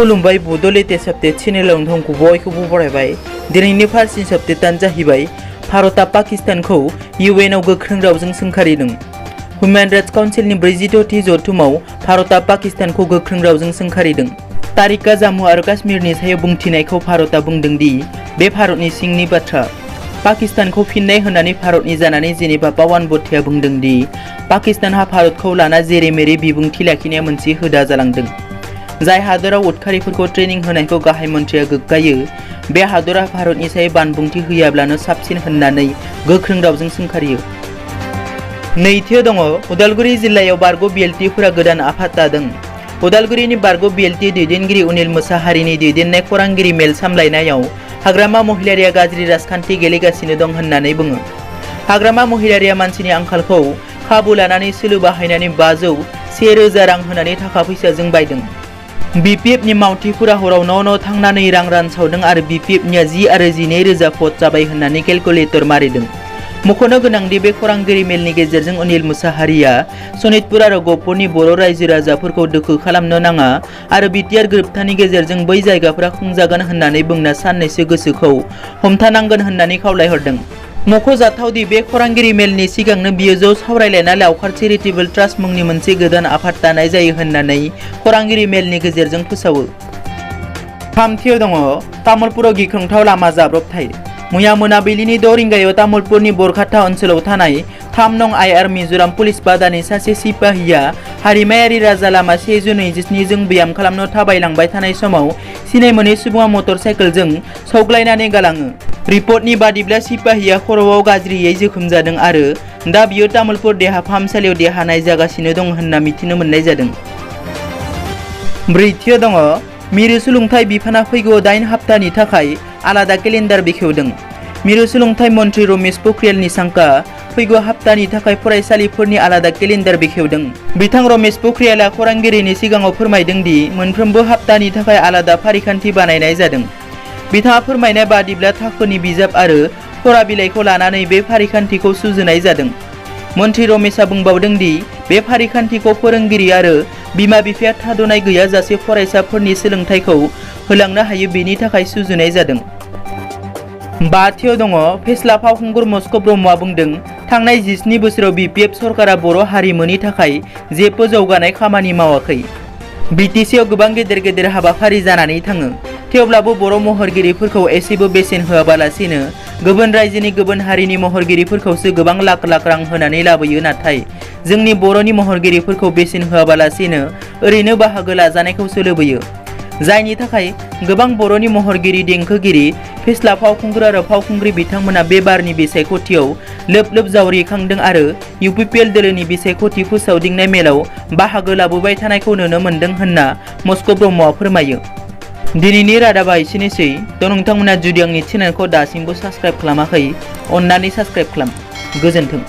खुलुमबाय बड' latest update चेनेलाव नोंथांखौ बयखौबो बरायबाय। दिनैनि फार्स्ट आपडेटआनो जाहैबाय भारतआ पाकिस्तानखौ इउएनआव गोख्रों रावजों सोंखारिदों। ह्युमेन राइट्स काउन्सिलनि 46थि जथुमाव भारतआ पाकिस्तानखौ गोख्रों रावजों सोंखारिदों। तारिकआ जम्मु आरो काश्मीरनि सायाव बुंथिनायखौ भारतआ बुंदों दि बे भारतनि सिंनि बाथ्रा। पाकिस्तानखौ फिननाय होनानै भारतनि जानानै जेनेबा पावन बथिया बुंदों दि पाकिस्तानहा भारतखौ लाना जेरै-मेरै बिबुंथि लाखिनाया मोनसे हुदा जालांदों। जाय हादराव उदखारिफोरखौ ट्रेनिं होनायखौ गाहाय मन्थ्रिया गोग्गायो, बे हादरा भारतनि सायाव बानबुंथि होयाब्लानो साबसिन होननानै गोख्रों रावजों सोंखारियो। नैथियाव दङ उदालगुरि जिल्लायाव बारग' बिएलटिफोरा गोदान आफाद दादों। उदालगुरिनि बारग' बिएलटि दैदेनगिरि अनिल मोसाहारिनि दैदेननाय खौरांगिरि मेल सामलायनायाव हाग्रामा महिलारिया गाज्रि राजखान्थि गेलेगासिनो दं होननानै बुङो। हाग्रामा महिलारिया मानसिनि आंखालखौ खाबु लानानै सोलो बाहायनानै 500-1000 रां होनानै थाखा फैसाजों बायदों। बिपिएफनि मावथिफोरा हराव न' थांनानै रां रानसावदों आरो बिपिएफनिया 10 आरो 12,000 भट जाबाय होननानै केलकुलेटर मारिदों। मख'नो गोनांदि बे खौरांगिरि मेलनि गेजेरजों अनिल मोसाहारिया सनितपुर आरो गहपुरनि बर' रायजो राजाफोरखौ दोखो खालामनो नाङा आरो बिटिआर गोरोबथानि गेजेरजों बै जायगाफोरा खुंजागोन होननानै बुंना साननैसो गोसोखौ हमथानांगोन होननानै खावलायहरदों। मख'जाथावदि बे खौरांगिरि मेलनि सिगांनो बियो ज' सावरायलायना लावखार चेरिटेबल ट्रास्ट मुंनि मोनसे गोदान आफाद दानाय जायो होननानै खौरांगिरि मेलनि गेजेरजों फोसावो। थामथियाव दङ तामुलपुराव गिख्रंथाव लामा जाब्रबथाय। मैया मोनाबिलिनि 6 रिंगायाव तामुलपुरनि बरखाथा ओनसोलाव थानाय 3 नं आइआर मिजोराम पुलिस बादानि सासे सिपाहिया हारिमायारि राजा लामा 127 जों ब्याम खालामनो थाबायलांबाय थानाय समाव सिनाय मोनै सुबुङा मटर साइकेलजों सौग्लायनानै गालाङो। रिपर्टनि बादिब्ला सिपाहिया खर'आव गाज्रियै जोखोम जादों आरो दा बियो तामुलपुर देहा फाहामसालियाव देहा नायजागासिनो दं होनना मिथिनो मोननाय जादों। ब्रैथियाव दङ मिरु सोलोंथाइ बिफाना फैगौ 8 हाप्तानि थाखाय आलादा केलेन्डार बेखेवदों। मिरु सोलोंथाइ मन्थ्रि रमेश पोखरियाल निशंकआ फैगौ हाप्तानि थाखाय फरायसालिफोरनि आलादा केलेन्डार बेखेवदों। बिथां रमेश पोखरियालआ खौरांगिरिनि सिगाङाव फोरमायदों दि मोनफ्रोमबो हाप्तानि थाखाय आलादा फारिखान्थि बानायनाय जादों। बिथाङा फोरमायनाय बादिब्ला थाखोनि बिजाब आरो फरा बिलाइखौ लानानै बे फारिखान्थिखौ सुजुनाय जादों। मन्थ्रि रमेशआ बुंबावदों दि बे फारिखान्थिखौ फोरोंगिरि आरो बिमा-बिफाया थाद'नाय गैयाजासे फरायसाफोरनि सोलोंथाइखौ होलांनो हायो बेनि थाखाय सुजुनाय जादों। 5थियाव दङ फेस्ला फावखुंगुर मस्क' ब्रह्मआ बुंदों थांनाय 17 बोसोराव बिपिएफ सरकारा बर' हारिमुनि थाखाय जेबो जौगानाय खामानि मावाखै। बिटिसिआव गोबां गेदेर हाबाफारि जानानै थाङो, थेवब्लाबो बर' महरगिरिफोरखौ एसेबो बेसेन होआबालासिनो गुबुन रायजोनि गुबुन हारिनि महरगिरिफोरखौसो गोबां लाख रां होनानै लाबोयो। नाथाय जोंनि बर'नि महरगिरिफोरखौ बेसेन होआबालासिनो ओरैनो बाहागो लाजानायखौसो लुबैयो। जायनि थाखाय गोबां बर'नि महरगिरि, देंखोगिरि, फेस्ला फावखुंगुर आरो फावखुंग्रि बिथांमोना बे बारनि बिसायख'थियाव लोब जावरिखांदों आरो इउपिपिएल दोलोनि बिसायख'थि फोसावदिंनाय मेलाव बाहागो लाबोबाय थानायखौ नुनो मोनदों होनना मस्क' ब्रह्मआ फोरमायो। दिनैनि रादाबा एसेनोसै। नोंथांमोना जुदि आंनि चेनेलखौ दासिमबो साबस्क्राइब खालामाखै, अन्नानै साबस्क्राइब खालाम। गोजोन्थों।